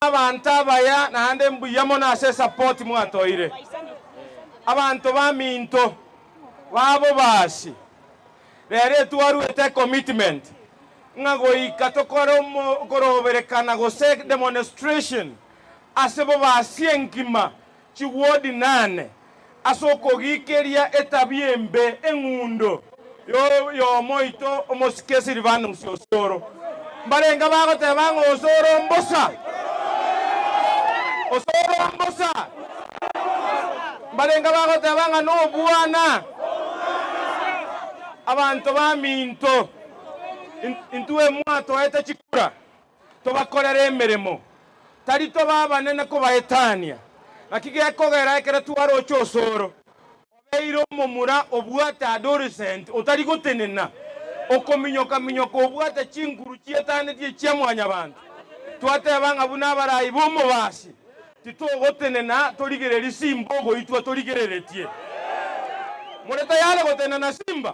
Abanto abaya naende mbuya mono ase esapoti mwatoire. Abanto baminto babobasi, rero etwaruete ecommitment ng'a goika tokore okoroberekana gose demonstration ase bobasi engima chiwodi nane ase okogikeria etabia embe eng'undo y'oyomo oito omosike Silvanus Osoro. Mbarenge bagoteba ng'a Osoro mbosa, Osoro mbosa. Mbarenge bagoteba ng'a nobwana. Abanto baminto, intwe mwatoete chikura. tobakorere emeremo, tari tobe abanene kobaetania. Naki gekogera ekero twaroche osoro, obeire omomura obwate adolescent otari gotenena, okominyoka-minyoka obwate chinguru chietanetie chia mwanyabanto, twateba ng'a buna abarai b'omobasi titogotenena torigererie simba ogoitwa torigereretie. More tayare gotenena simba?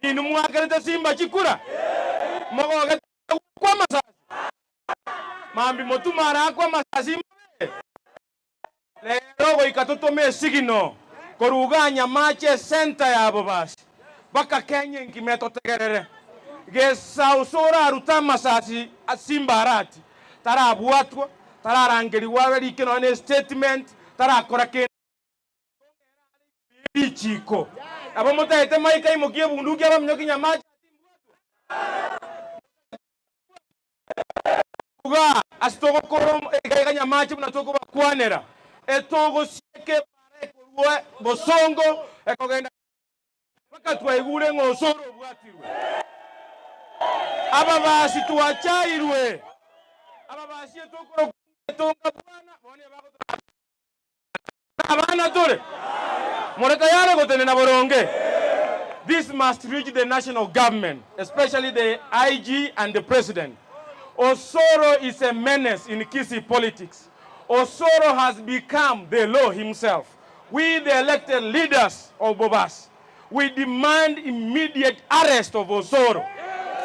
Inwe mwakerete simba chikura, mogogete goakwa amasasi. Mambia motuma araakwe amasasi mabe. Rero goika totome esigino korwa igaa Nyamache esenta ya Bobasi mpaka Kenya engima etotegerere. Gesa ose orarute amasasi simba arati tarabwatwa, tararangerigwa abe rike nonya ne statement, tarakora kende. Richiiko. Nabo motaete maika imokia ebunduki abaminyoki nyamache atimbwatwa. Ase togokora iga iga nyamache buna tokobakwanera, etogosieka ebara ekorwa bosongo ekogenda mpaka twaigure ng'a osoro obwatirwe. Ababasi twachairwe, ababasi etokorokwa etonga bwana bono ebagotoa. Abana tore, more tayare gotenena boronge? This must reach the national government, especially the IG and the president. Osoro is a menace in Kisii politics. Osoro has become the law himself. We the elected leaders of Bobasi, we demand immediate arrest of Osoro.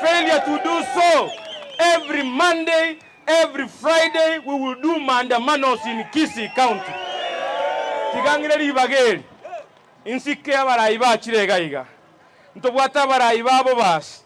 Failure to do so, every Monday, every Friday, we will do maandamanos in Kisii County. Tiga ng'ire ribaga eri, insike abarai bachire iga iga. Ntobwate abarai babo basi.